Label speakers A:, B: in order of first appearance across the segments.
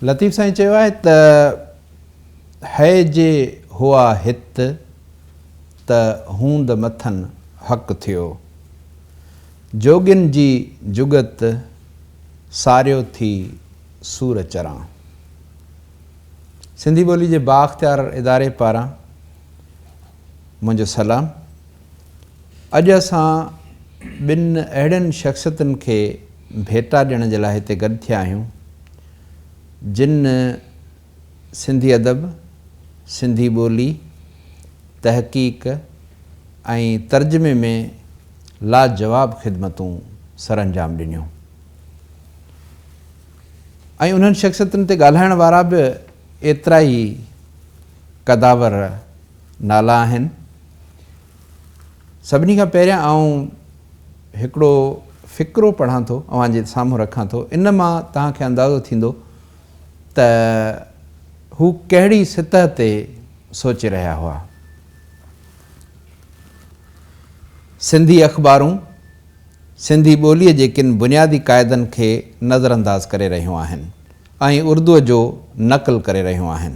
A: لطيف سائين چيو آهي ته هي جي هئا هت ته هوند مٿن حق ٿيو. جوڳين جي جڳت ساريو ٿي سور چران. سنڌي ٻولي جي بااختيار اداري پاران منهنجو سلام. اڄ اسان ٻن اهڙين شخصيتن کي ڀيٽا ڏيڻ جي لاء هتي گڏ ٿيا آهيون، جن سنڌي ادب، سنڌي ٻولي، تحقيق ۽ ترجمي ۾ لاجواب خدمتون سرانجام ڏنيون ۽ انهن شخصيتن تي ڳالهائڻ وارا به ايترا ئي قداور نالا آهن. سڀني کان پهريان آئون هڪڙو فقرو پڙهان ٿو، اوهان جي سامهون رکان ٿو، ان مان توهان کي اندازو ٿيندو ته هو ڪهڙي سطح تي سوچي رهيا هئا. سنڌي اخبارون سنڌي ٻوليء جي ڪن بنيادي قاعدن کي نظرانداز ڪري رهيون آهن ۽ اردوء جو نقل ڪري رهيون آهن.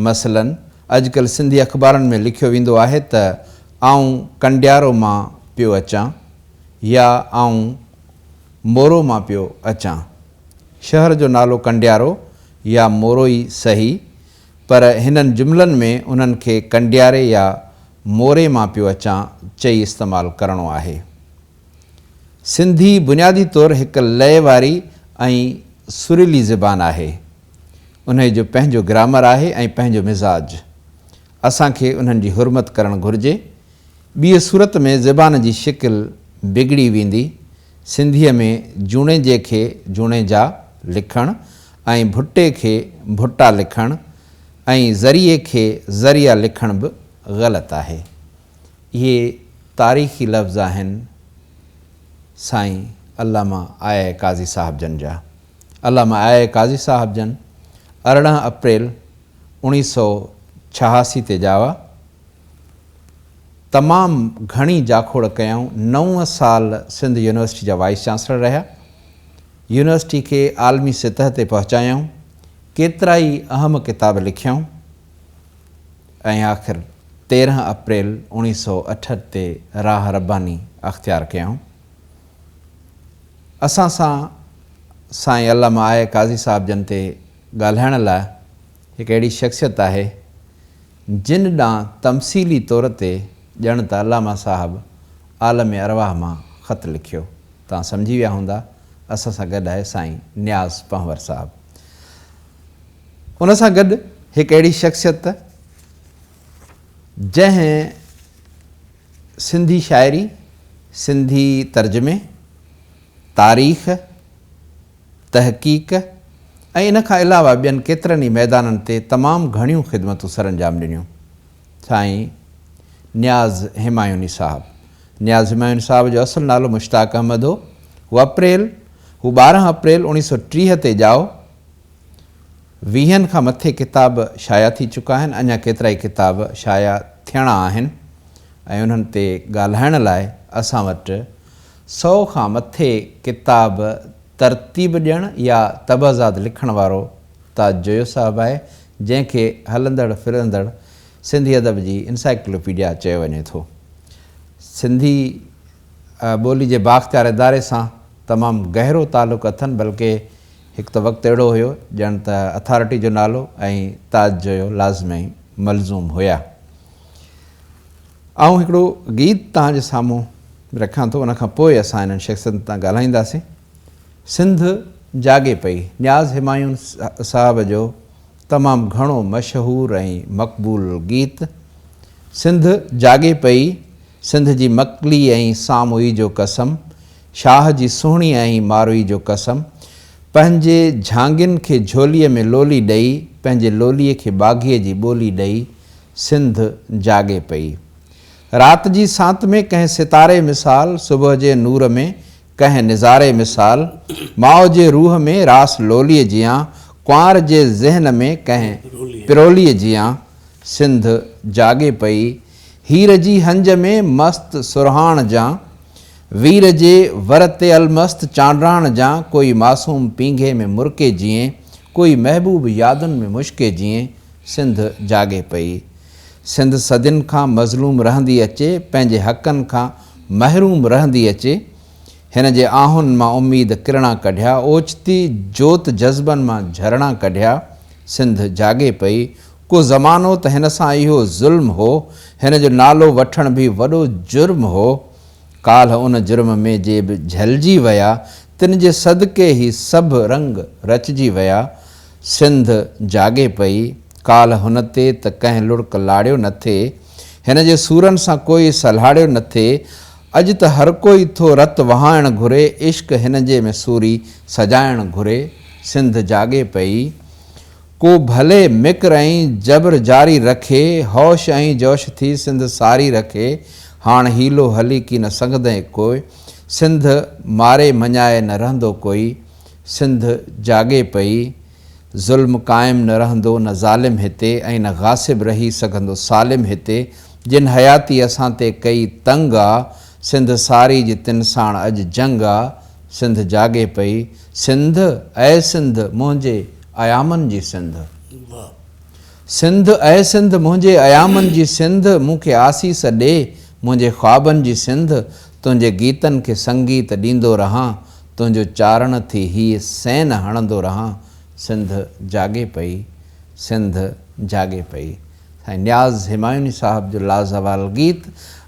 A: مثلاً اڄڪلهه سنڌي اخبارن ۾ لکيو ويندو آهي ته آئون ڪنڊيارو مان پيو اچان يا آئون مورو مان پيو اچان. شهر جو نالو ڪنڊيارو يا مورو ئي سهي پر هنن جملن ۾ انهن کي ڪنڊياري يا موري مان پيو اچان چئي استعمال ڪرڻو آهي. سنڌي بنيادي طور هڪ لئي واري ۽ سريلي زبان آهي. انهيء جو پنهنجو گرامر آهي ۽ پنهنجو مزاج. اسان کي انهن جي حرمت ڪرڻ گهرجي. ٻيء صورت ۾ زبان جي شڪل بگڙي ويندي. سنڌيء ۾ جوڻيجي کي جوڻيجا لکڻ ۽ ڀٽي کي ڀٽا لکڻ ۽ ذريعي کي ذريعا لکڻ به غلط آهي. اهي تاريخي لفظ آهن سائين علامه آء آء قاضي صاحب جن جا. علامه آء آء قاضي صاحب جن 18 اپريل 1986 تي ڄاوا. تمام گهڻي جاکوڙ ڪيائون. نو سال سنڌ يونيورسٽي جا وائيس چانسلر رهيا. يونيورسٽي کي عالمي سطح تي پهچايائون. ڪيترائي اهم ڪتاب لکيائون ۽ آخر 13 اپريل 1968 تي راهه رباني اختيار ڪيائون. اسان سان سائين علامه آء آء قاضي صاحب جن تي ڳالهائڻ لاء هڪ اهڙي شخصيت آهي، جن ڏانهن تمثيلي طور تي ڄڻ ته علامه صاحب عالم ارواح مان خط لکيو. توهان سمجهي ويا هوندا، اسان سان گڏ آهي سائين نياز پنهور صاحب. ان سان گڏ هڪ اهڙي شخصيت جنهن سنڌي شاعري، سنڌي ترجمي، تاريخ، تحقيق ۽ ان کان علاوه ٻين ڪيترن ئي ميدانن تي تمام گهڻيون خدمتون سرانجام ڏنيون. سائين نياز همايوني صاحب. نياز همايوني صاحب جو اصل نالو مشتاق احمد هو. هو اپريل هو 12 اپريل 1930 تي ڄائو. ويهن کان مٿي ڪتاب شايع ٿي چڪا آهن، اڃا ڪيترائي ڪتاب شايع ٿيڻا آهن ۽ انهن تي ڳالهائڻ لاء اسان وٽ سئو کان مٿي ڪتاب ترتيب ڏيڻ يا طبعزاد لکڻ وارو تاج جويو صاحب آهي، جنهن کي هلندڙ ڦرندڙ سنڌي ادب جي انسائيڪلوپيڊيا چيو وڃي ٿو. سنڌي ٻولي جي بااختيار اداري سان تمام گهرو تعلق اٿن، بلڪه هڪ ته وقت اهڙو هيو ڄڻ ته اٿارٽي جو نالو ۽ تاج جويو لازمي ملزوم هيا. آئون هڪڙو گيت توهان جي سامهون رکان ٿو ان کان پوء اسان انهن شخصيتن تان ڳالهائينداسين. سنڌ جاڳي پئي نياز همايون صاحب جو تمام گهڻو مشهور ۽ مقبول گيت سنڌ جاڳي پئي سنڌ جي مڪلي ۽ ساموئي جو قسم، شاهه جي سهڻي ۽ ماروئي جو قسم، پنهنجي جهانگين کي جهوليء ۾ لولي ڏئي، پنهنجي لوليء کي ٻاگهيء جي ٻولي ڏئي، سنڌ جاڳي پئي. رات جي سانت ۾ ڪنهن ستاري مثال، صبح جي نور ۾ ڪنهن نظاري مثال، ماء جي روح ۾ راس لوليء جيان، ڪنوار جي ذهن ۾ ڪنهن پروليء جيان، سنڌ جاڳي پئي. هير جي هنج ۾ مست سرهاڻ جان، وير جي ور تي المست چانڊاڻ جان، ڪوئي معصوم پينگهي ۾ مرڪي جيئن، ڪوئي محبوب يادن ۾ مشڪي جيئن، سنڌ جاڳي پئي. سنڌ صدين کان مظلوم رهندي اچي، پنهنجي حقن کان محروم رهندي اچي. هن جي آهن مان اميد ڪرڻا ڪڍيا، اوچتي جوت جذبن مان جهرڻا ڪڍيا. سنڌ جاڳي پئي. ڪو زمانو ته هن سان اهو ظلم هو، هن جو نالو وٺڻ به وڏو جرم هو. ڪالهه ان جرم ۾ جي به جهلجي ويا، تن جي صدقي هي سڀ رنگ رچجي ويا. سنڌ جاڳي پئي. ڪالهه هن تي ته ڪنهن لڙڪ لاڙيو نه ٿي. هن جي سورن سان ڪوئي سلهاڙيو نه ٿي. اڄ ته هرڪوئي ٿو رت وهائڻ گهري، عشق هن جي ۾ سوري سجائڻ گهري. سنڌ جاڳي پئي. ڪو ڀلي مڪر ۽ جبر جاري رکي، هوش ۽ جوش ٿي سنڌ ساري رکي، هاڻ حيلو هلي ڪي نه سگهندين ڪوئي، سنڌ ماري مڃائي نه رهندو ڪوئي، سنڌ جاڳي پئي، ظلم قائم نه رهندو نه ظالم هتي ۽ نه غاصب رهي سگهندو سالم هتي، جن حياتي اسان تي ڪئي تنگ آ، سنڌ ساري جي تن ساڻ اڄ جنگ آ، سنڌ جاڳي پئي، سنڌ، اي سنڌ، منهنجي ايامن جي سنڌ. سنڌ، اي سنڌ، منهنجي ايامن جي سنڌ، مون کي آسيس ڏي، منهنجي خوابن جي سنڌ، تنهنجي گيتن کي سنگيت ڏيندو رهان، تنهنجو چارڻ ٿي هيء سين هڻندو رهان، سنڌ جاڳي پئي، سنڌ جاڳي پئي. سائين نياز همايوني صاحب جو لازوال گيت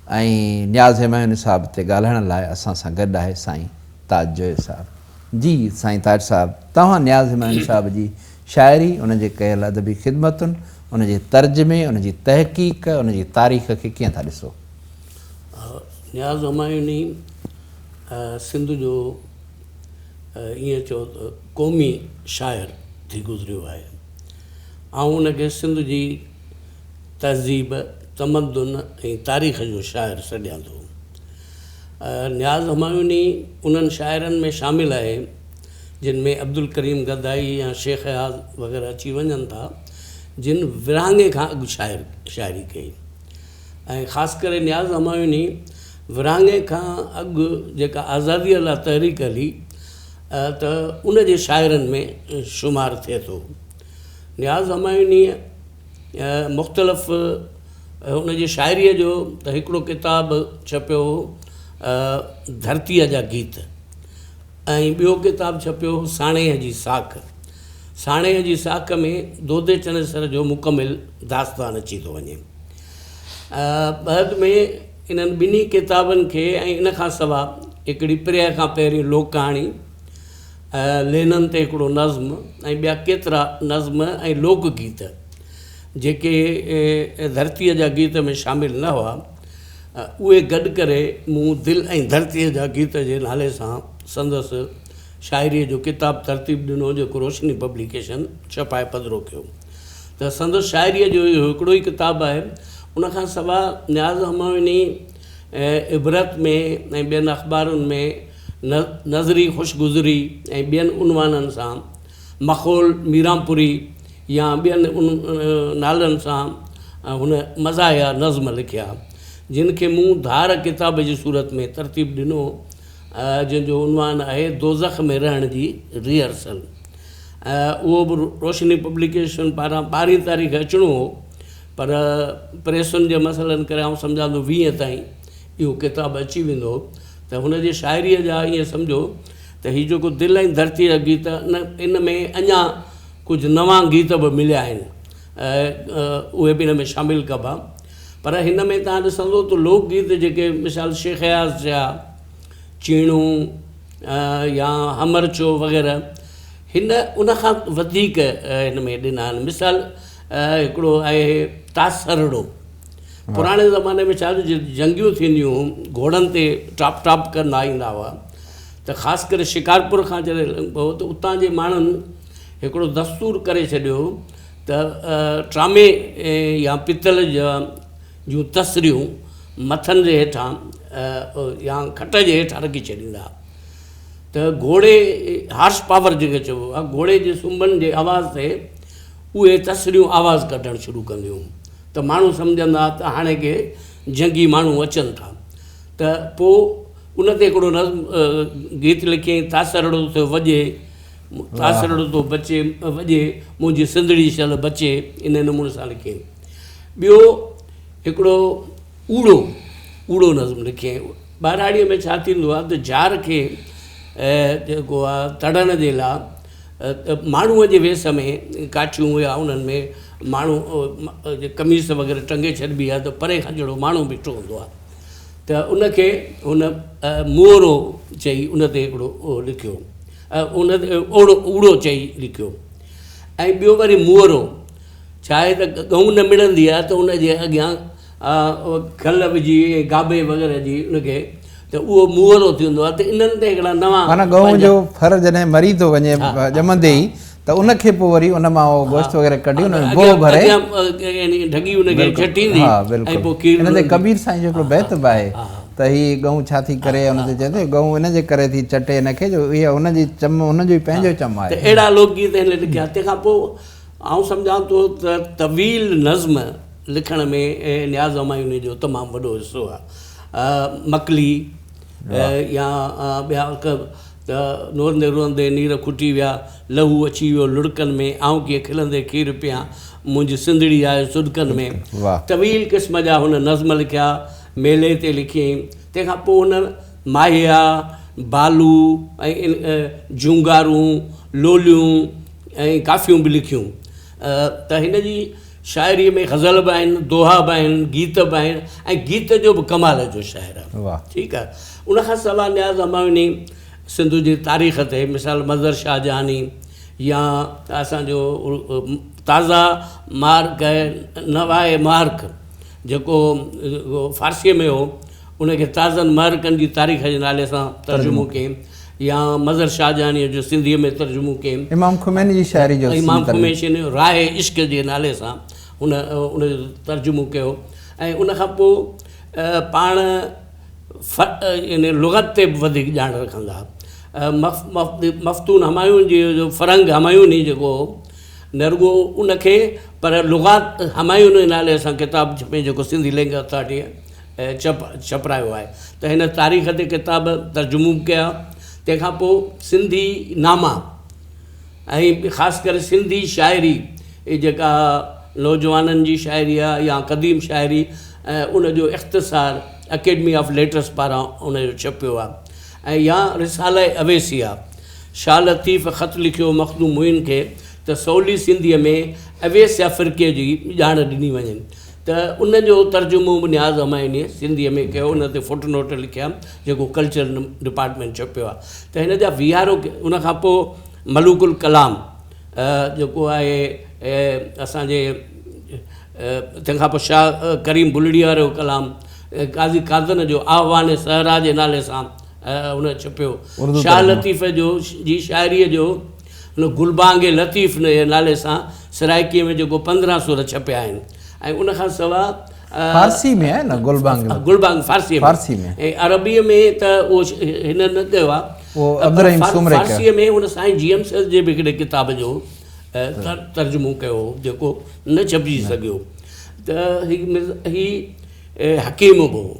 A: ۽ نياز همايوني صاحب تي ڳالهائڻ لاء اسان سان گڏ آهي سائين تاج جويو صاحب. جي سائين تاج صاحب توهان نياز همايوني صاحب جي شاعري، ان جي ڪيل ادبي خدمتن، ان جي ترجمي، ان جي تحقيق، ان جي تاريخ کي ڪيئن ٿا ڏسو؟
B: نياز همايوني سنڌ جو ائين چئو ته قومي شاعر ٿي گذريو آهي. آئون ان کي سنڌ جي تهذيب، تمدن ۽ تاريخ جو شاعر سڏيان ٿو. نياز همايوني انهن شاعرن ۾ شامل آهي، جن ۾ عبدالڪريم گدائي يا شيخ اياز وغيره اچي وڃن ٿا، جن ورهاڱي کان اڳ شاعر شاعري ڪئي ۽ خاص ڪري نياز همايوني ورهاڱي کان اڳ جيڪا آزاديء لاء تحريڪ هلي ته ان جي شاعرن ۾ شمار ٿئي ٿو. نياز همايونيء مختلف هن جي شاعريء جو ته هڪڙو ڪتاب ڇپيو هو ڌرتيء جا گيت ۽ ٻيو ڪتاب ڇپيو هو ساڻيهه جي ساک. ساڻيهه جي ساک ۾ دودي چنيسر جو مڪمل داستان اچي ٿو وڃي. بعد ۾ انهن ٻنهي ڪتابن کي ۽ ان کان سواء هڪڙي پريهه کان پهرين لوڪ ڪهاڻي، لينن تي هڪڙو نظم ۽ ٻيا ڪيترا نظم ۽ لوڪ گيت جيڪي ڌرتيء جا گيت ۾ شامل نه هئا، اهي گڏ ڪري مون دل ۽ ڌرتيء جا گيت جي نالي سان سندس شاعريء جو ڪتاب ترتيب ڏنو، جيڪو روشني پبليڪيشن ڇپائي پڌرو ڪيو. ته سندس شاعريء جو اهو هڪڙو ئي ڪتاب آهي. ان کان سواء نياز همايوني عبرت ۾ ۽ ٻين اخبارن ۾ نظري خوش گذري ۽ ٻين عنوانن سان مخول ميرانپوري يا ٻين نالن سان هن مزاحيه نظم لکيا، جن کي مون ڌار ڪتاب جي صورت ۾ ترتيب ڏنو، جنهن جو عنوان آهي دوزخ ۾ رهڻ جي ريهرسل. اهو به روشني پبليڪيشن پاران ٻارهين تاريخ اچڻو هو، پر پريسن جي مسئلن ڪري آئون سمجهان ٿو ويهين تائين اهو ڪتاب اچي ويندو. ته هن جي شاعريء جا ائين سمجهو ته هي جيڪو دل ۽ ڌرتيء جا گيت ان ۾ اڃا ڪجهه نوان گيت به مليا آهن، اهي به ان ۾ شامل ڪبا. پر هن ۾ توهان ڏسندو ته لوڪ گيت جيڪي مثال شيخ اياز جا چيڻو يا همرچو وغيره هن ان کان وڌيڪ هن ۾ ڏنا آهن. مثال هڪڙو آهي تاسرڙو. پراڻي زماني ۾ ڇا جنگيون ٿينديون هيون، گهوڙن تي ٽاپ ٽاپ ڪندا ايندا هئا ته خاص ڪري شڪارپور کان جڏهن لنگهبو هو ته اتان جي ماڻهن هڪڙو دستور ڪري ڇڏيو هو ته ٽرامي يا پتل جا جون تسريون مٿن جي هيٺان يا کٽ جي هيٺان رکي ڇڏيندا هئا ته گهوڙي هارس پاور جيڪي چئبو آهي گهوڙي جي سنبن جي آواز تي اهي تسريون آواز ڪڍڻ شروع ڪنديون هيون ته ماڻهو سمجهندا ته هاڻي ڪي جنگي ماڻهو اچن ٿا ته پوء ان تي هڪڙو نظم گيت لکيائين تاسرڙو ٿيو وڄي تاسرڙو ٿو بچي وڄي منهنجي سنڌڙي شل بچي ان نموني سان لکيائين. ٻيو هڪڙو اوڙو اوڙو نظم لکيائين. ٻهراڙيء ۾ ڇا ٿيندو آهي ته جار کي جيڪو آهي تڙڻ جي لاء ماڻهوء جي ويس ۾ ڪاٺيون يا انهن ۾ ماڻهو قميص وغيره ٽنگي ڇڏبي آهي ته پري کان جهڙو ماڻهو بيٺو هوندو آهي ته ان کي هن مورو چئي ان تي هڪڙو لکيو ان تي اوڙو اوڙو چئي لکيو ۽ ٻيو وري مورو ڇا آهي ته ڳئون نه مڙندي آهي ته ان جي اڳيان کل وجهي گابي وغيره جي ان کي ته اهو مورو ٿيندو آهي ته انهن تي هڪڙا نوان
A: معنيٰ ڳئون جو ڦر جڏهن مري ٿو وڃي ڄمندي ئي ته ان کي پوء وري ان مان اهو گوشت وغيره ڪڍي ان ۾ بوء ڀري
B: ڍڳي ان کي چٽيندي ۽ پوء کير
A: ان تي ڪبير سائين جو هڪڙو بيت به آهي ته هي ڳئون ڇا ٿي ڪري ان تي چئي ٿو ڳئون ان جي ڪري ٿي چٽي ان کي جو اها ان جي چم ان جو ئي پنهنجو چم آهي
B: ته اهڙا لوڪ گيت هن لکيا تنهن کان پوء آئون سمجهان ٿو ته طويل نظم لکڻ ۾ نياز همايوني جو تمام وڏو حصو آهي. مڪلي يا ٻيا ته نورندي روئندي نير کٽي ويا، لهو اچي ويو لڙڪن ۾، آئون ڪيئن کلندي کير پيان، منهنجي سنڌڙي آهي سڏڪن ۾. طويل قسم جا هن نظم لکيا، ميلي تي لکيائين. تنهن کان پوء هن ماهيا، بالو ۽ جهونگارون، لوليون ۽ ڪافيون به لکيون ته هن جي شاعريء ۾ غزل به آهن، دوها به آهن، گيت به آهن ۽ گيت جو به ڪمال جو شاعر آهي. ٺيڪ آهي. ان کان سواء نياز همايوني سنڌ جي تاريخ تي مثال مظهر شاهجهاني يا اسان جو تازه مارڪ نواء مارڪ جيڪو فارسيء ۾ هو ان کي تازن محرڪن جي تاريخ جي نالي سان ترجمو ڪيائين يا مظهر شاهجهانيء جو سنڌيء ۾ ترجمو ڪيائين.
A: امام خميني جي شاعري جو
B: امام خميني راهه عشق جي نالي سان هن ان جو ترجمو ڪيو ۽ ان کان پوء پاڻ يعني لغت تي به وڌيڪ ڄاڻ رکندا ها. مفتون همايون جي جو فرهنگ همايوني جيڪو هو نه رڳو ان کي پر لغات همايوني نالي سان ڪتاب ڇپيائين جيڪو سنڌي لينگ اٿارٽيء ڇپرايو آهي ته هن تاريخ تي ڪتاب ترجمو به ڪيا تنهن کان پوء سنڌي ناما ۽ خاص ڪري سنڌي شاعري جيڪا نوجوانن جي شاعري آهي يا قديم شاعري ان جو اختصار اڪيڊمي آف ليٽرس پاران ان جو ڇپيو آهي ۽ يا رساله اويسي آهي شاهه لطيف خط لکيو مخدوم معين کي ته سولي سنڌيء ۾ اويسيا فرقي جي ڄاڻ ڏني وڃي ته ان جو ترجمو به نياز همايونيء سنڌيء ۾ ڪيو، ان تي فوٽ نوٽ لکيا، جيڪو ڪلچر ڊپارٽمينٽ ڇپيو آهي ته هن جا ويهارو ان کان پوء ملوڪ الڪلام جيڪو آهي اسان جي تنهن کان پوء شاهه ڪريم بلڙيء وارو ڪلام قاضي قادن جو آهوان صحرا جي نالي سان هن ڇپيو، شاهه لطيف جو جي شاعريء جو هن گلبانگ لطيف جي نالي سان سرائيڪيء ۾ جيڪو 15 سر ڇپيا آهن ۽ ان کان سواء
A: فارسي ۾ آهي نه گلبانگ
B: گلبانگ فارسي
A: فارسي ۾
B: ۽ عربيء ۾ ته اهو هن نه ڪيو آهي
A: اهو عبدالرحيم سومري ڪيو.
B: فارسيء ۾ هن سائين جي ايم سيد جي به هڪڙي ڪتاب جو ترجمو ڪيو هو جيڪو نه ڇپجي سگهيو ته هي حڪيم به هو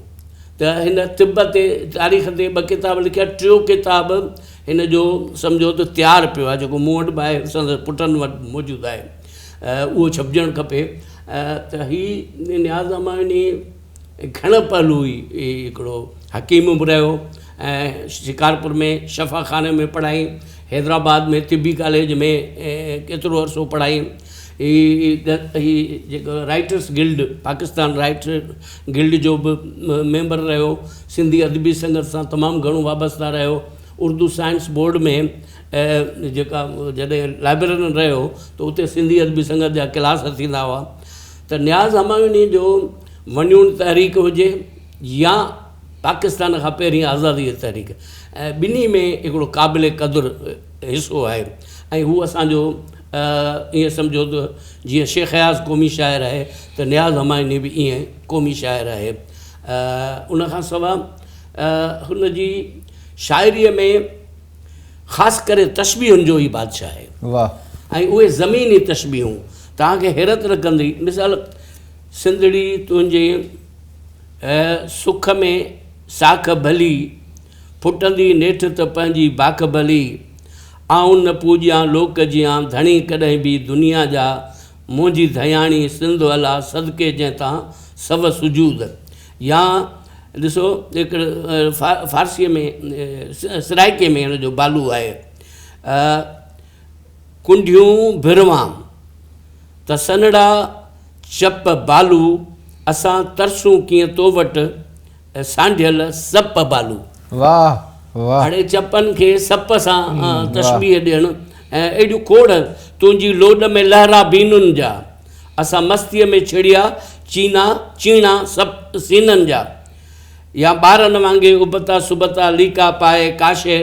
B: ته هن طب تي تاريخ تي ٻه ڪتاب لکيا ٽيون ڪتاب هن جو سمجهو ته تيار پيو آهي جيڪو مون وٽ به آهي سندس پٽن وٽ به موجود آهي اهو ڇپجڻ کپي ته هي نياز همايوني گهڻ پهلو ئي هڪڙو حڪيم به رهيو ۽ شڪارپور ۾ شفاخاني ۾ پڙهائين حيدرآباد ۾ طبي ڪاليج ۾ ڪيترو عرصو پڙهائين هي هي جيڪو writers guild Pakistan writers guild جو به ميمبر رهيو سنڌي ادبي سنگت سان تمام گهڻو وابسته رهيو اردو سائنس بورڊ ۾ جيڪا جڏهن لائبريرين رهيو ته اتي سنڌي ادبي سنگت جا ڪلاس ٿيندا هئا ته نياز همايوني جو ونيون تحريڪ هجي يا پاڪستان کان پهرين آزادي جي تحريڪ ٻنهي ۾ هڪڙو قابل قدر حصو آهي ۽ هو اسان جو ائين سمجهو ته جيئن شيخ اياز قومي شاعر آهي ته نياز همايوني به ائين قومي شاعر آهي ان کان سواء هن جي شاعريء ۾ خاص ڪري تشبيهن جو ئي بادشاهه آهي.
A: واهه.
B: ۽ اهي زميني تشبيهون توهان کي حيرت رکندي. مثال سنڌڙي تنهنجي سک ۾ ساک ڀلي، ڦٽندي نيٺ ته پنهنجي باک ڀلي. آئون نه پوڄيان لوڪ جيان ڌڻي ڪڏهن به دنيا جا، منهنجي ڌياڻي سنڌ الا صدقي جنهن تان سو سجود. يا ڏسو هڪڙو فارسيء ۾ سرائڪيء ۾ هن جو بالو آهي. ڪنڍيون ڀروان ته سنهڙا چپ بالو، اسان ترسون ڪيئن تو وٽ سانڍيل سپ بالو.
A: واھ واھ.
B: اڙي چپن کي سپ سان تشبيهه ڏيڻ ۽ اهڙيون کوڙ تنهنجي لوڏ ۾ لهرا بينن جا، اسان مستيء ۾ ڇڙيا چينا چيڻا سپ سينن جا. يا ٻارن وانگي ابتا سبتا ليڪا پائي ڪاشي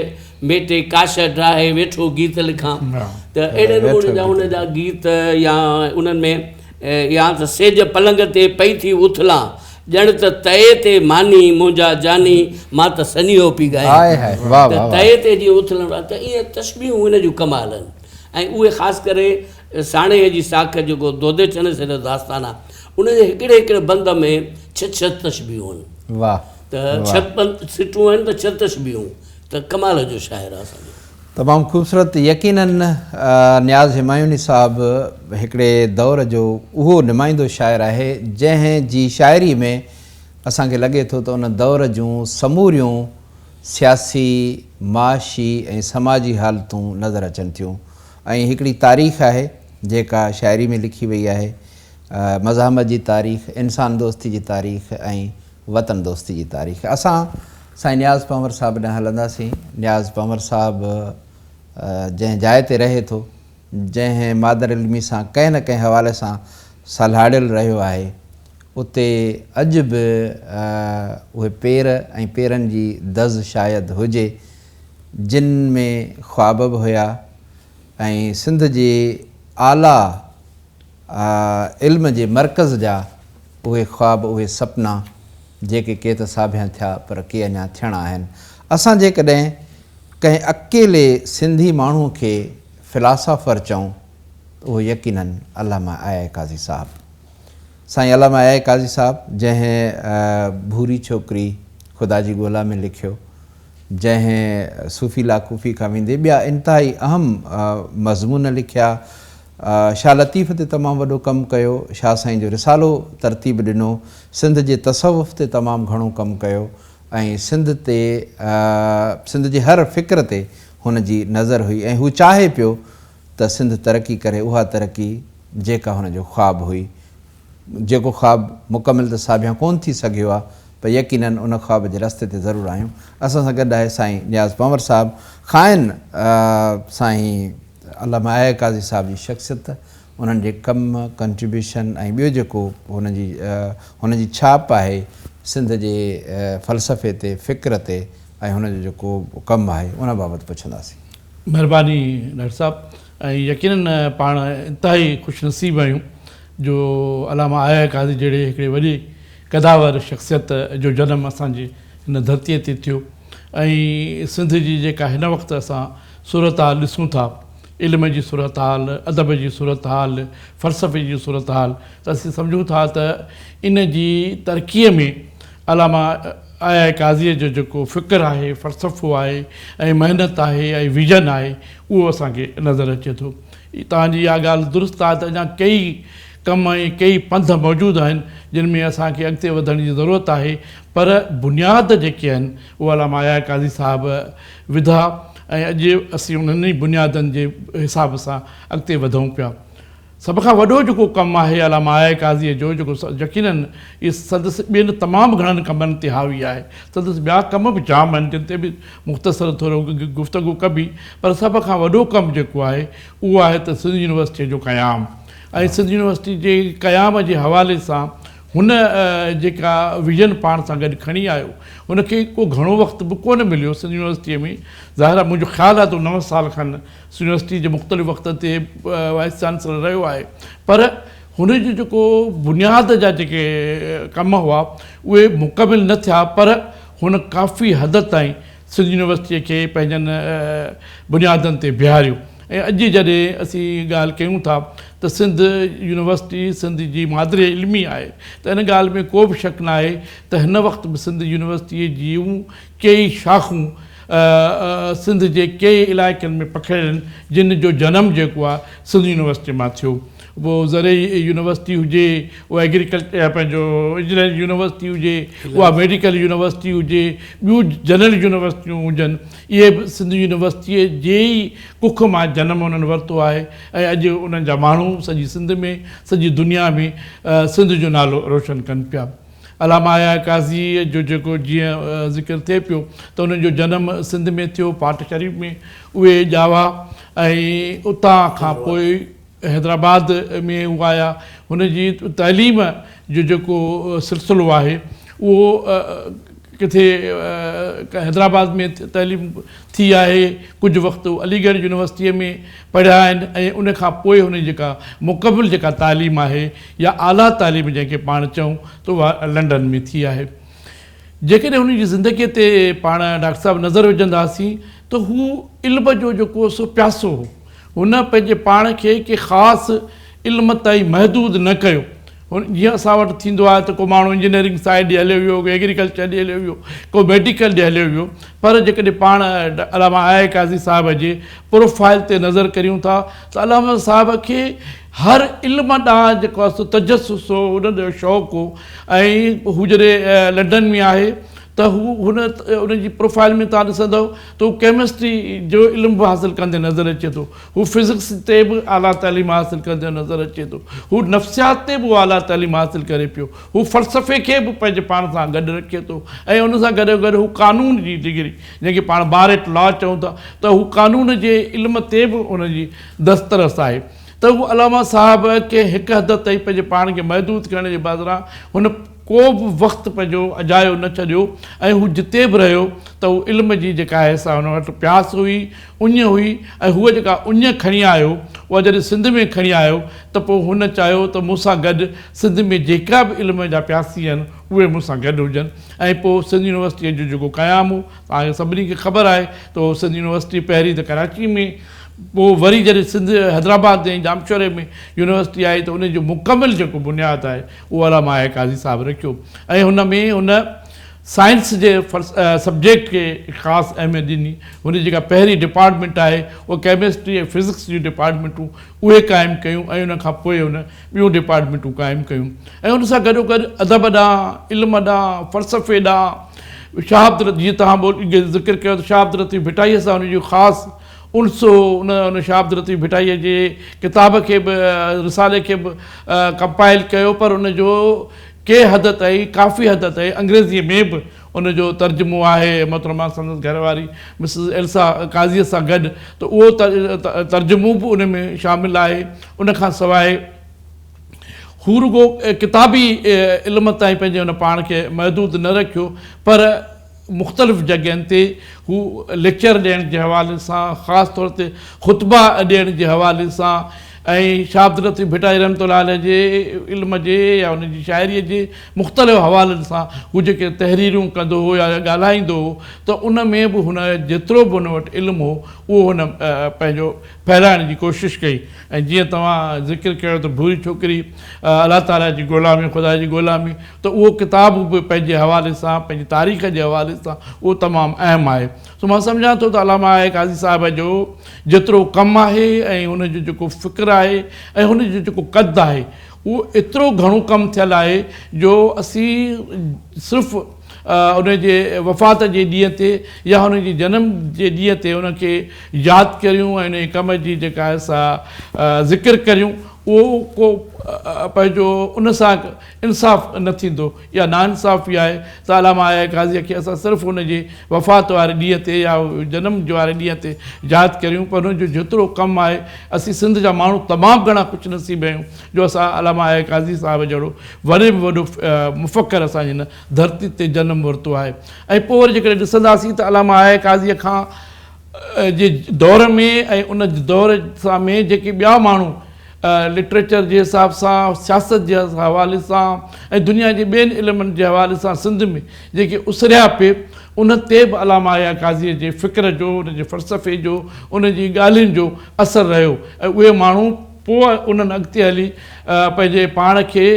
B: ميٽي ڪاشه ڊاهي ويٺو گيت لکان ته اهڙي نموني جا ان جا گيت يا انهن ۾ يا ته سيج پلنگ تي پئي ٿي اٿلان ڄڻ ته تئي تي ماني منهنجا جاني مان ته سنيهو پي ڳايان ته تئي تي جيئن اٿلڻ ته ائين تشبيهون ان جون ڪمال آهن ۽ اهي خاص ڪري ساڻيهه جي ساک جيڪو دودي چنيسر جو داستان آهي ان جي هڪڙي هڪڙي بند ۾ ڇهه ڇهه تشبيهون آهن.
A: واھ
B: ته ڇهه بند سٽون آهن ته ڇهه تشبيهون ته ڪمال جو شاعر آهي اسان جو.
A: تمام خوبصورت يقيناً نياز همايوني صاحب هڪڙي دور جو اهو نمائندو شاعر آهي جنهن جي شاعري ۾ اسان کي لڳي ٿو ته ان دور جون سموريون سياسي، معاشي ۽ سماجي حالتون نظر اچن ٿيون ۽ هڪڙي تاريخ آهي جيڪا شاعري ۾ لکي وئي آهي مزاحمت جي تاريخ، انسان دوستي جي تاريخ ۽ وطن دوستي جي تاريخ. اسان سائين نياز پنهور صاحب ڏانهن هلنداسين. نياز پنهور صاحب جنهن جاء تي رهي ٿو، جنهن مادر علمي سان ڪنهن نه ڪنهن حوالي سان سلهاڙيل رهيو آهي، اتي اڄ به اهي پير ۽ پيرن جي دز شايد هجي، جن ۾ خواب به هيا ۽ سنڌ جي اعليٰ علم جي مرڪز جا اهي خواب، اهي سپنا، جيڪي ڪي ته ساڀيان ٿيا پر ڪي اڃا ٿيڻا آهن. اسان جيڪڏهن ڪنهن اڪيلي سنڌي ماڻهوء کي فلاسافر چئون ته اهو يقيناً علامه آء آء قاضي صاحب. سائين علامه آء آء قاضي صاحب جنهن ڀوري ڇوڪري خدا جي ڳولا ۾ لکيو، جنهن صوفي لاڪوفي کان ويندي ٻيا انتهائي اهم مضمون لکيا، شاهه لطيف تي تمام وڏو ڪم ڪيو، شاهه سائين جو رسالو ترتيب ڏنو، سنڌ جي تصوف تي تمام گهڻو ڪم ڪيو ۽ سنڌ تي سنڌ جي هر فڪر تي هن جي نظر هئي ۽ هو چاهي پيو ته سنڌ ترقي ڪري اها ترقي جيڪا هن جو خواب هئي جيڪو خواب مڪمل ته ساڀيان ڪونه ٿي سگهيو آ پر يقينن ان خواب جي رستي تي ضرور آهيون. اسان سان گڏ آهي سائين نياز پنور صاحب کانئن سائين علامه آء آء قاضي صاحب جي شخصيت، انهن جي ڪم، ڪنٽريبيوشن ۽ ٻيو جيڪو هن جي هن جي ڇاپ آهي سنڌ جي فلسفي تي، فڪر تي ۽ هن جو جيڪو ڪم آهي ان بابت پڇنداسين.
C: مھرباني ڊاڪٽر صاحب ۽ يقينن پاڻ انتهائي خوش نصيب آهيون جو علامه آء آء قاضي جهڙي هڪڙي وڏي قداور شخصيت جو جنم اسان جي هن ڌرتيء تي ٿيو ۽ سنڌ جي جيڪا هن وقت اسان صورتحال ڏسون ٿا، علم جي صورتحال، ادب جي صورتحال، فلسفي جي صورتحال ته اسين سمجهون ٿا ته ان جي ترقيء ۾ علامه آء آء قاضيء جو جيڪو فڪر آهي، فلسفو آهي ۽ محنت آهي ۽ ويزن آهي اهو اسان کي نظر اچي ٿو. توهان جي اها ڳالهه درست آهي ته اڃا ڪيئي ڪم ۽ ڪيئي پنڌ موجود آهن جن ۾ اسان کي اڳتي وڌڻ جي ضرورت آهي پر بنياد جيڪي آهن اهي علامه آء آء قاضي صاحب وڌا ۽ اڄ اسين انهن ئي بنيادن جي حساب سان اڳتي وڌون پيا. سڀ کان وڏو جيڪو ڪم آهي علامه آء آء قاضيء جو جيڪو يقيناً اهي سندس ٻين تمام گهڻن ڪمن تي حاوي آهي. سندس ٻيا ڪم به جام آهن جن تي به مختصر ٿورو گفتگو ڪبي پر سڀ کان وڏو ڪم جيڪو آهي اهو آهي ته سنڌ يونيورسٽيء جو قيام ۽ سنڌ يونيورسٽي جي قيام جي حوالي سان هن جيڪا ويزن پاڻ سان گڏ کڻي آيو ان کي ڪو گهڻو وقت به ڪونه مليو سنڌ يونيورسٽيء ۾ ظاهر آهي منهنجو خيال آهي ته هو نو سال کن سنڌ يونيورسٽي جي مختلف وقتن تي وائيس چانسلر رهيو آهي پر هن جو جيڪو بنياد جا جيڪي ڪم هئا اهي مڪمل نه ٿيا پر هن ڪافي حد تائين سنڌ يونيورسٽيء کي پنهنجن بنيادن تي بيهاريو ۽ اڄ جڏهن اسين ڳالهه ڪيون ٿا ته سنڌ يونيورسٽي سنڌ جي مادري علمي آهي ته ان ڳالهه ۾ ڪو به شڪ ناهي ته هن وقت به سنڌ يونيورسٽيء جون ڪيئي شاخون سنڌ جي ڪيئي علائقن ۾ پکڙيل آهن جن جو جنم جيڪو آهي سنڌ يونيورسٽي مان ٿيو. پوء زرعي يونيورسٽي هجي، اها ايگريڪلچر پنهنجو انجنيئرنگ يونيورسٽي هجي، اها ميڊيڪل يونيورسٽي هجي، ٻيون جنرل يونيورسٽيون هجن، اهي به سنڌ يونيورسٽيء جي ئي ڪک مان جنم انهن ورتو آهي ۽ اڄ انهن جا ماڻهو سڄي سنڌ ۾، سڄي دنيا ۾ سنڌ جو نالو روشن ڪن پيا. علامه آء آء قاضيء جو جيڪو جيئن ذڪر ٿئي پيو ته انهن جو جنم سنڌ ۾ ٿيو، پاٽ شريف ۾ اهي ڄاوا ۽ اتان کان پوء حيدرآباد ۾ هو آيا. هن جي تعليم جو جيڪو سلسلو آهي اهو ڪٿي حيدرآباد ۾ تعليم ٿي آهي، ڪجهه وقت هو علي ڳڙهه يونيورسٽيء ۾ پڙهيا آهن ۽ ان کان پوء هن جي جيڪا مڪمل جيڪا تعليم آهي يا اعليٰ تعليم جنهن کي پاڻ چئون ته اها لنڊن ۾ ٿي آهي. جيڪڏهن هن جي زندگيء تي پاڻ ڊاڪٽر صاحب نظر وجهنداسين ته هو علم جو جيڪو سو پياسو هو. هن پنهنجي پاڻ کي ڪنهن خاص علم تائين محدود نه ڪيو. هن جيئن اسان وٽ ٿيندو آهي ته ڪو ماڻهو انجنيئرنگ سائيڊ ڏي هليو ويو، ڪو ايگريڪلچر ڏي هليو ويو، ڪو ميڊيڪل ڏي هليو ويو پر جيڪڏهن پاڻ علامه آء آء قاضي صاحب جي پروفائيل تي نظر ڪريون ٿا ته علامه صاحب کي هر علم ڏانهن جيڪو آهي سو تجسس هو، ان جو شوق هو ۽ هو جڏهن لنڊن ۾ آهي ته هو هن ان جي پروفائيل ۾ توهان ڏسندؤ ته هو ڪيمسٽري جو علم به حاصل ڪندي نظر اچي ٿو، هو فزڪس تي به اعليٰ تعليم حاصل ڪندي نظر اچي ٿو، هو نفسيات تي به اعليٰ تعليم حاصل ڪري پيو، هو فلسفي کي به پنهنجي پاڻ سان گڏ رکي ٿو ۽ ان سان گڏوگڏ هو قانون جي ڊگري جنهن کي پاڻ بار ايٽ لا چئون ٿا ته هو قانون جي علم تي به ان جي دسترس آهي ته هو علامه صاحب ڪنهن هڪ حد تائين پنهنجي پاڻ کي محدود ڪرڻ جي بدران هن ڪو به وقت پنهنجو اجايو نه ڇڏيو ۽ هو جتي به رهيو ته هو علم جي جيڪا آهي سا هن وٽ پياس هئي، اڃ هئي ۽ هو جيڪا اڃ کڻي آيو اها جڏهن سنڌ ۾ کڻي آيو ته پوء هن چاهيو ته مون سان گڏ سنڌ ۾ جيڪا به علم جا پياسي آهن اهي مون سان گڏ هجن ۽ پوء سنڌ يونيورسٽيء جو جيڪو قيام هو توهان کي سڀني کي خبر آهي ته اهو سنڌ يونيورسٽي پهرين ته ڪراچي ۾ پوء وري جڏهن سنڌ حيدرآباد ۽ ڄامشوري ۾ يونيورسٽي آئي ته ان جو مڪمل جيڪو بنياد آهي اهو علامه آء قاضي صاحب رکيو ۽ هن ۾ هن سائنس جي سبجيڪٽ کي خاص اهميت ڏني. هن جي جيڪا پهرين ڊپارٽمينٽ آهي اها ڪيمسٽري ۽ فزڪس جون ڊپارٽمينٽون اهي قائم ڪيون ۽ ان کان پوء هن ٻيون ڊپارٽمينٽون قائم ڪيون ۽ ان سان گڏوگڏ ادب ڏانهن، علم ڏانهن، فلسفي ڏانهن شاهه عبداللطيف جيئن توهان ذڪر ڪيو ته شاهه عبداللطيف ڀٽائيء سان هن جون خاص انس هو، ان ان شاهه عبداللطيف ڀٽائيء جي ڪتاب کي به رسالي کي به ڪمپائل ڪيو پر ان جو ڪي حد تائين ڪافي حد تائين انگريزيء ۾ به ان جو ترجمو آهي محترمه سندس گهر واري مسز ايلسا قاضيء سان گڏ ته اهو ترجمو به ان ۾ شامل آهي ان کان سواء هو رڳو ڪتابي علم تائين پنهنجي ان پاڻ کي محدود نه رکيو پر مختلف جڳهين تي هو ليڪچر ڏيڻ جي حوالي سان خاص طور تي خطبا ڏيڻ جي حوالي سان ۽ شاهه عبداللطيف ڀٽائي رحمة الله عليه جي علم جي يا ان جي شاعريء جي مختلف حوالن سان هو جيڪي تحريرون ڪندو هو يا ڳالهائيندو هو ته ان ۾ به هن جيترو به هن وٽ علم هو اهو هن پنهنجو ڦهلائڻ جي ڪوشش ڪئي ۽ جيئن توهان ذڪر ڪيو ته ڀوري ڇوڪري الله تعاليٰ جي ڳولا ۾ خدا جي ڳولا ۾ ته اهو ڪتاب به پنهنجي حوالي سان پنهنجي تاريخ جي حوالي سان اهو تمام اهم آهي. سو مان سمجهان ٿو ته علامه آء آء قاضي صاحب جو جيترو ڪم آهي ۽ هن جو جيڪو فڪر آهي ۽ هن جو جيڪو قد آهي اهو ايترو گهڻو ڪم ٿيل آهي جو اسين صرف ان جي وفات جي ڏينهن تي يا هن جي جنم جي ڏينهن تي ان کي ياد ڪريون ۽ ان جي ڪم جي جيڪا آهي سا ذڪر ڪريون اهو ڪو پنهنجو ان سان انصاف نه ٿيندو. اها ناانصافي آهي ته علامه آء آء قاضيء کي اسان صرف ان جي وفات واري ڏينهن تي يا جنم واري ڏينهن تي ياد ڪريون پر ان جو جيترو ڪم آهي اسين سنڌ جا ماڻهو تمام گهڻا خوش نصيب آهيون جو اسان علامه آء آء قاضي صاحب جهڙو وڏي ۾ وڏو مفڪر اسان جي هن ڌرتي تي جنم ورتو آهي ۽ پوء وري جيڪڏهن ڏسنداسين ته علامه آء آء قاضيء کان جي دور ۾ ۽ ان دور سان ۾ جيڪي ٻيا ماڻهو لٽريچر جي حساب سان، سياست جي حوالي سان ۽ دنيا جي ٻين علمن جي حوالي سان سنڌ ۾ جيڪي اسريا پئي ان تي به علامه آء آء قاضيء جي فڪر جو، ان جي فلسفي جو، ان جي ڳالهين جو اثر رهيو ۽ اهي ماڻهو پوء انهن اڳتي هلي پنهنجي پاڻ کي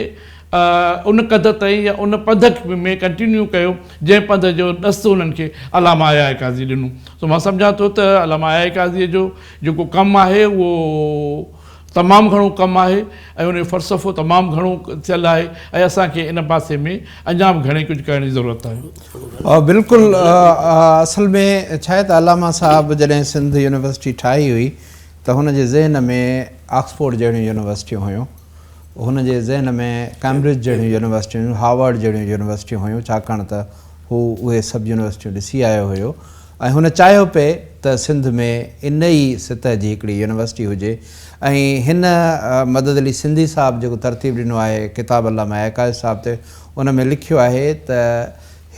C: ان قد تائين يا ان پنڌ ۾ ڪنٽينيو ڪيو جنهن پنڌ جو ڏس انهن کي علامه آء آء قاضي ڏنو. سو مان سمجهان ٿو ته علامه آء آء قاضيء جو جيڪو ڪم آهي اهو تمام گهڻو ڪم آهي ۽ ان جو فلسفو تمام گهڻو ٿيل آهي ۽ اسان کي ان پاسي ۾ اڃا به گهڻي ڪجهه ڪرڻ جي ضرورت آهي.
A: بلڪل اصل ۾ ڇا آهي ته علامه صاحب جڏهن سنڌ يونيورسٽي ٺاهي هئي ته هن جي ذهن ۾ آڪسفورڊ جهڙيون يونيورسٽيون هيون، هن جي ذهن ۾ ڪئمبرج جهڙيون يونيورسٽيون هيون، هارورڊ جهڙيون يونيورسٽيون هيون، ڇاڪاڻ ته هو اهي سڀ يونيورسٽيون ڏسي آيو هيو ۽ هن چاهيو پئي ته سنڌ ۾ ان ئي سطح جي هڪڙي يونيورسٽي هجي ۽ هن مدد علي سنڌي صاحب جيڪو ترتيب ڏنو آهي ڪتاب علامه اياز صاحب تي ان ۾ لکيو آهي ته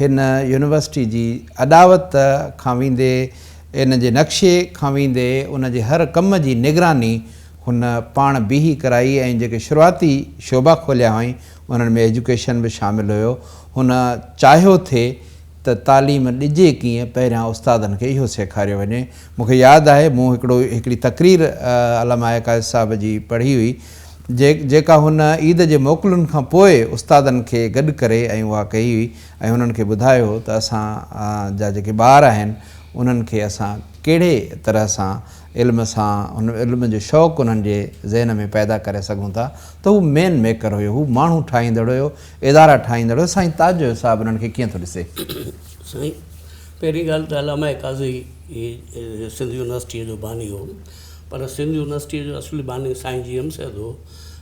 A: هن يونيورسٽي جي اڏاوت کان ويندي ان جي نقشي کان ويندي ان جي هر ڪم جي نگراني هن پاڻ بيهي ڪرائي ۽ جيڪي شروعاتي شعبا کوليا هئائين انهن ۾ ايجوڪيشن به شامل هيو. هن چاهيو ٿي ته تعليم ڏجي ڪيئن پهريان استادن کي اهو سيکاريو وڃي. مون کي ياد آهي مون هڪڙو هڪڙي تقرير علامه آء قاضي صاحب جي پڙهي هئي جي جيڪا هن عيد جي موڪلن کان پوء استادن کي گڏ ڪري ۽ اها ڪئي هئي ۽ هنن کي ٻڌايو هو ته اسان جا جيڪي ٻار آهن انهن کي اسان ڪهڙي طرح سان علم سان ان علم جو شوق انهن جي ذهن ۾ پيدا ڪري سگهون ٿا ته هو مين ميڪر هيو، هو ماڻهو ٺاهيندڙ هيو، ادارا ٺاهيندڙ هيو، سائين تاج جو حساب انهن کي ڪيئن ٿو ڏسي؟
B: سائين پهرين ڳالهه ته علامه قاضي سنڌ يونيورسٽيء جو باني هو پر سنڌ يونيورسٽيء جو اصلي باني سائين جي ايم سيد هو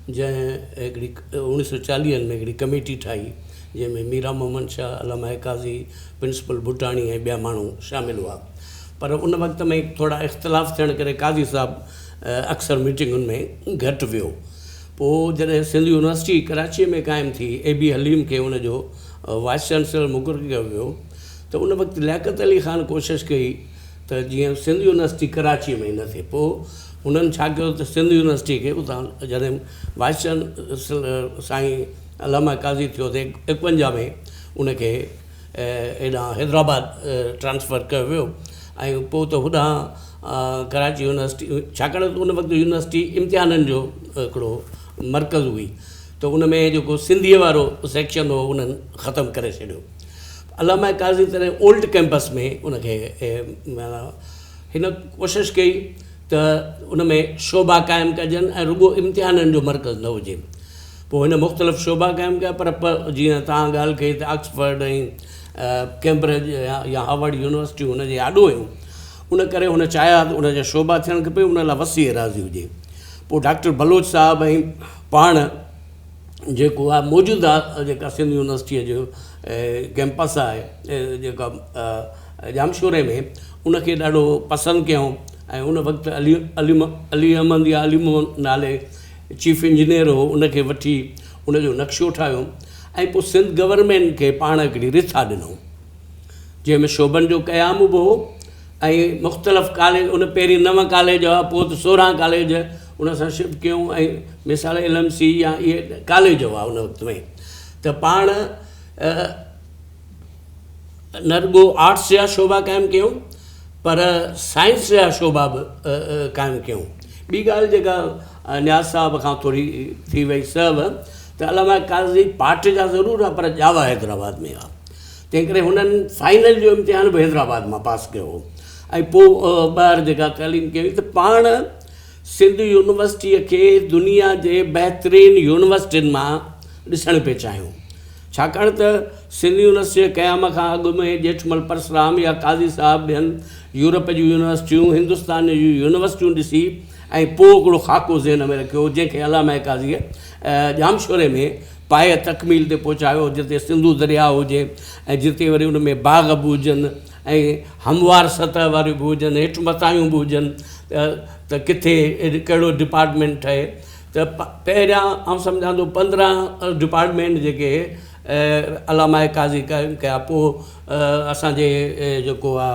B: جنهن هڪڙي اوڻيهه سو چاليهن ۾ هڪڙي ڪميٽي ٺاهي جنهن ۾ ميران محمد شاهه، علامه قاضي، پرنسپل ڀٽاڻي ۽ ٻيا ماڻهو شامل هئا. پر ان وقت ۾ ٿورا اختلاف ٿيڻ ڪري قاضي صاحب اڪثر ميٽنگن ۾ گهٽ ويو. پوء جڏهن سنڌ يونيورسٽي ڪراچيء ۾ قائم ٿي، اي بي حليم کي ان جو وائيس چانسلر مقرر ڪيو ويو ته ان وقت لياقت علي خان ڪوشش ڪئي ته جيئن سنڌ يونيورسٽي ڪراچيء ۾ نه ٿئي. پوء هنن ڇا ڪيو ته سنڌ يونيورسٽيء کي اتان جڏهن وائيس چانسلر سائين علامه قاضي ٿيو ته ايڪونجاهه ۾ ان کي هيڏانهن حيدرآباد ٽرانسفر ڪيو ويو ۽ پوء ته هوڏانهن ڪراچي يونيورسٽي ڇاڪاڻ ته ان وقت يونيورسٽي امتحانن جو هڪڙو مرڪز هئي ته ان ۾ جيڪو سنڌيء وارو سيڪشن هو انهن ختم ڪري ڇڏيو. علامه قاضي تڏهن اولڊ ڪئمپس ۾ ان کي معنيٰ هن ڪوشش ڪئي ته ان ۾ شعبا قائم ڪجن ۽ رڳو امتحانن جو مرڪز نه هجي. پوء هن مختلف شعبا قائم ڪيا پر جيئن توهان ڳالهه ڪئي ته آڪسفرڊ ۽ ڪئمبرج يا هارورڊ يونيورسٽيون هن جي آڏو هيون ان ڪري هن چاهيا ته ان جا شعبا ٿيڻ کپي ان لاء وسيع ايراضي هجي پوء ڊاڪٽر بلوچ صاحب ۽ پاڻ جيڪو آهي موجوده جيڪا سنڌ يونيورسٽيء جو ڪئمپس آهي جيڪا ڄامشوري ۾ ان کي ڏاڍو پسند ڪيائون ۽ ان وقت علي علي علي احمد يا علي محمد نالي چيف انجنيئر هو ان کي وٺي ان جو نقشو ٺاهيو ۽ پوء سنڌ گورنمينٽ کي پاڻ هڪڙي رٿا ڏنو جنهن ۾ شعبن جو قيام به هو ۽ مختلف ڪاليج ان پهرين نو ڪاليج هئا پوء ته سورهن ڪاليج ان سان شفٽ ڪيون ۽ مثال ايل ايم سي يا اهي ڪاليج هئا ان وقت ۾ ته پاڻ نه رڳو آرٽس جا شعبا قائم ڪيون پر سائنس جا شعبا به قائم ڪيون. ٻي ڳالهه جيڪا نياز صاحب کان ٿوري ٿي وئي سهو ته علامه قاضي پاٽ جا ضرور هئا پر ڄاوا حيدرآباد ۾ هئا تنهن ڪري هنن فائنل جو امتحان به حيدرآباد مان پاس ڪيو هو ۽ پوء ٻاهر جيڪا تعليم ڪئي ته پاڻ سنڌ يونيورسٽيء کي دنيا جي بهترين يونيورسٽين مان ڏسڻ پئي چاهيون. ڇاڪاڻ ته سنڌ يونيورسٽيء جي قيام کان اڳ ۾ ڄيٺمل پرسرام يا قاضي صاحب ٻين يورپ جون يونيورسٽيون، هندستان جون يونيورسٽيون ڏسي ۽ پوء هڪڙو خاڪو ذهن ۾ رکيو هو، جنهن کي علامه قاضيء ڄامشوري ۾ پايه تڪميل تي پهچايو، جتي سنڌو درياء هجي ۽ جتي وري ان ۾ باغ به هجن ۽ هموار سطح واريون به هجن، هيٺ مٿاهيون به هجن ته ڪٿي ڪهڙو ڊپارٽمينٽ ٺهي. ته پهريان آئون سمجهان ٿو 15 ڊپارٽمينٽ جيڪي علامه قاضي قائم ڪيا پوء اسان جي جيڪو آ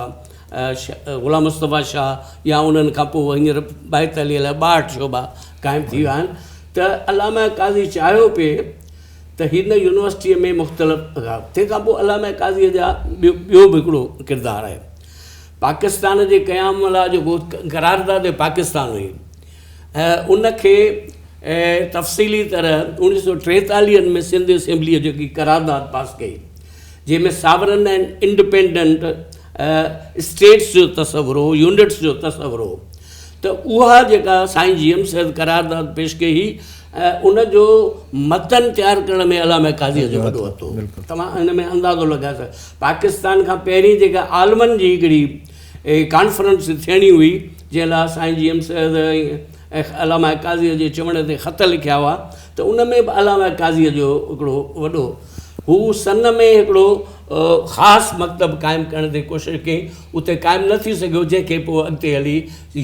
B: غلام مصطفيٰ شاهه يا انهن کان پوء هينئر ٻائيتاليهه الائي 62 شعبا قائم ٿي ويا آهن ته علامه قاضي چاهيو پئي ته هن يونيورسٽيء ۾ مختلف تنهن کان پوء علامه قاضيء جا ٻيو به هڪڙو ڪردار آهي پاڪستان جي قيام لاء جيڪو قرارداد پاڪستان هئي ان کي تفصيلي طرح اوڻيهه سو ٽيتاليهن ۾ سنڌ اسيمبليء جيڪي قرارداد پاس ڪئي، جنهن ۾ ساورن ۽ انڊپينڊنٽ اسٽيٽس جو تصور هو، يونٽس جو تصور هو ته اها جيڪا سائين جي ايم سيد قرارداد پيش ڪئي هئي ان جو متن تيار ڪرڻ ۾ علامه قاضيء جو وڏو هٿ هو. توهان ان ۾ اندازو لڳائي سگهو پاڪستان کان پهرين جيڪا عالمن جي هڪڙي ڪانفرنس ٿيڻي هئي جنهن لاء سائين جي ايم سيد ۽ علامه قاضيء جي چوڻ تي خط لکيا هئا ته ان ۾ به علامه قاضيء جو هڪڙو وڏو هو سن ۾ هڪڙو خاص مڪتب قائم ڪرڻ جي ڪوشش ڪئي اتي قائم نه ٿي سگهيو جنهن کي پوء اڳتي هلي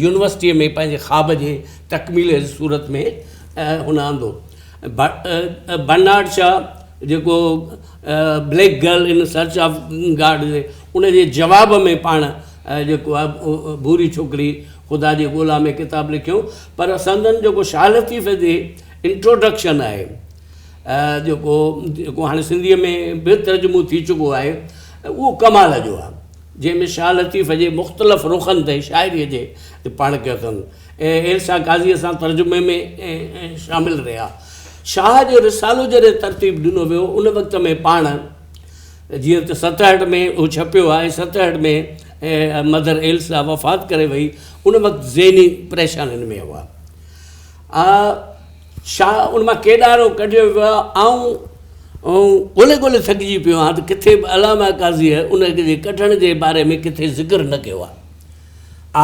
B: يونيورسٽيء ۾ پنهنجي خواب جي تڪميل جي صورت ۾ هن آندو. برنارڊ شا جيڪو black girl in search of God جي ان جي جواب ۾ پاڻ جيڪو آهي ڀوري ڇوڪري خدا جي ڳولا ۾ ڪتاب لکيو پر سندن جيڪو شاهه لطيف جي انٽروڊڪشن آهي جيڪو جيڪو هاڻي سنڌيء ۾ به ترجمو ٿي چڪو آهي اهو ڪمال جو آهي جنهن ۾ شاهه لطيف جي مختلف رخن تي شاعريء جي پاڻ ڪيو اٿن ۽ ايلسا قاضيء سان ترجمي ۾ شامل رهيا. شاهه جو رسالو جڏهن ترتيب ڏنو ويو ان وقت ۾ پاڻ جيئن ته 67 ۾ اهو ڇپيو آهي 67 ۾ مدر ايلسا وفات ڪري وئي ان وقت ذهني پريشانين ۾ هئا. شاهه ان مان ڪيڏارو ڪڍيو ويو آهي. آئون ڳولي ڳولي ٿڪجي پيو آهيان ته ڪٿي به علامه قاضيء ان جي ڪڍڻ جي باري ۾ ڪٿي ذڪر نه ڪيو آهي.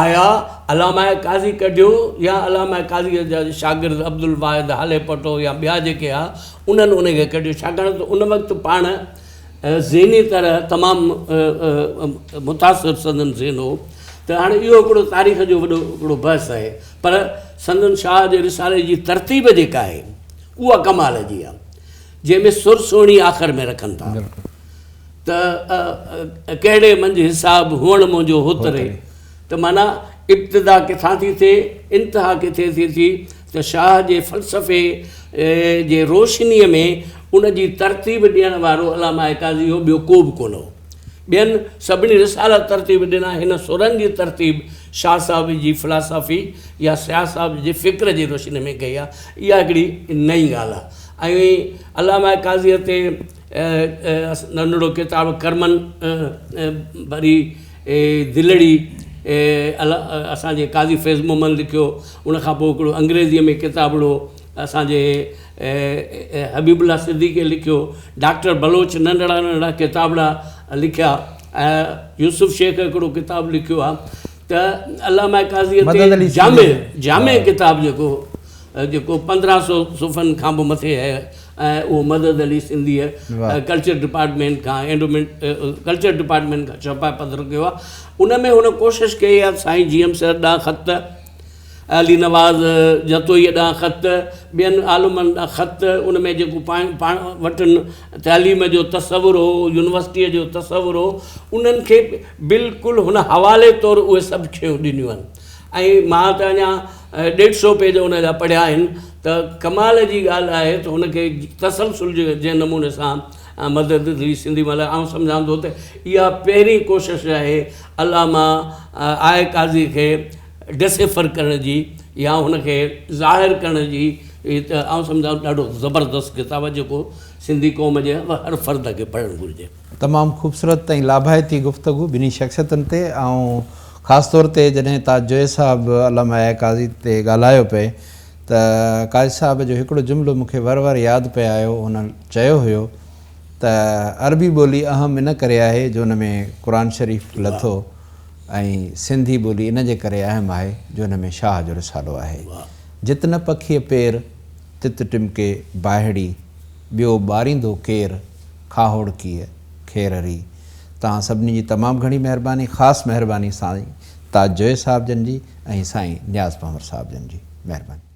B: آيا علامه قاضي ڪڍيو يا علامه قاضيء جا شاگرد عبدالواحد هاليپوٽو يا ٻيا جيڪي ها انهن ان کي ڪڍيو ڇاڪاڻ ته ان وقت پاڻ ذهني طرح تمام متاثر سندن ذهن هو ته هاڻي اهو هڪڙو تاريخ جو وڏو هڪڙو بحث آهي پر سندن شاهه جي رسالي جي ترتيب جيڪا آهي اها ڪمال جي آهي جنهن ۾ سر سهڻي آخر ۾ رکن ٿا ته ڪهڙي منجهه حساب هئڻ منهنجو هوت ري ته معنيٰ ابتدا ڪٿان ٿي ٿئي انتها ڪٿي ٿي ٿي ته شاهه جي فلسفي جي روشنيء ۾ ان جي ترتيب ڏيڻ وارو علامه قاضي هو ٻيو ڪو به ڪونه هو. ٻين سڀني رسالا ترتيب ڏنا هن سرن جي ترتيب شاهه صاحب جي فلاسافي يا شاهه صاحب جي فڪر جي روشني ۾ ڪئي آهي اها هڪڙي نئين ڳالهه آهي ۽ علامه قاضيء تي ننڍڙو ڪتاب ڪرمن ڀري دلڙي اسان جي قاضي فيض محمد لکيو ان کان پوء هڪڙو انگريزيء ۾ ڪتابڙو اسان جي حبيب الله صديقي لکيو، ڊاڪٽر بلوچ ننڍڙا ننڍڙا ڪتابڙا لکيا ۽ يوسف شيخ هڪڙو ڪتاب لکيو آهي ته علامه قاضيء تي جامع جامع ڪتاب جيڪو جيڪو 1500 صفحن کان به مٿي آهي ۽ اهو مدد علي سنڌيء ڪلچر ڊپارٽمينٽ کان اينڊومينٽ ڪلچر ڊپارٽمينٽ کان ڇپائي پڌرو ڪيو آهي ان ۾ هن ڪوشش ڪئي آهي سائين جي ايم سيد ڏانهن خط علي نواز جتوئيء ڏانهن خط، ٻين عالمن ڏانهن خط، ان ۾ جيڪو پاڻ وٽن تعليم جو تصور هو، يونيورسٽيء جو تصور هو، انهن کي بلڪل هن حوالي طور اهي سڀ شيون ڏنيون آهن ۽ مان ته اڃا ڏيڍ سو پيج ان جا پڙهيا آهن ته ڪمال جي ڳالهه آهي ته هن کي تسلسل جي جنهن نموني سان مدد ٿي سنڌي مطلب آئون سمجهان ٿو ته اها پهرين ڪوشش آهي علامه آء قاضي کي ڊسيفر ڪرڻ جي يا هن کي ظاهر ڪرڻ جي ته آئون سمجهان ٿو ڏاڍو زبردست ڪتاب آهي جيڪو سنڌي قوم جي هر فرد کي پڙهڻ گهرجي.
A: تمام خوبصورت ۽ لاڀائتي گفتگو ٻنهي شخصيتن تي ۽ خاص طور تي جڏهن تاج جويي صاحب علامه آء قاضي تي ڳالهايو پئي ته قاضي صاحب جو هڪڙو جملو مون کي ور ور ياد پئي آيو هن چيو هيو ته عربي ٻولي اهم ان ڪري آهي جو ان ۾ قرآن شريف لٿو ۽ سنڌي ٻولي ان جي ڪري اهم آهي جو ان ۾ شاهه جو رسالو آهي. جت نه پکيء پير، تت ٽمڪي باهڙي، ٻيو ٻاريندو ڪير، کاهوڙڪيء کير ري. توهان سڀني جي تمام گهڻي مهرباني، خاص مهرباني سائين تاج جويي صاحب جن جي ۽ سائين نياز پنهور صاحب جن جي. مهرباني.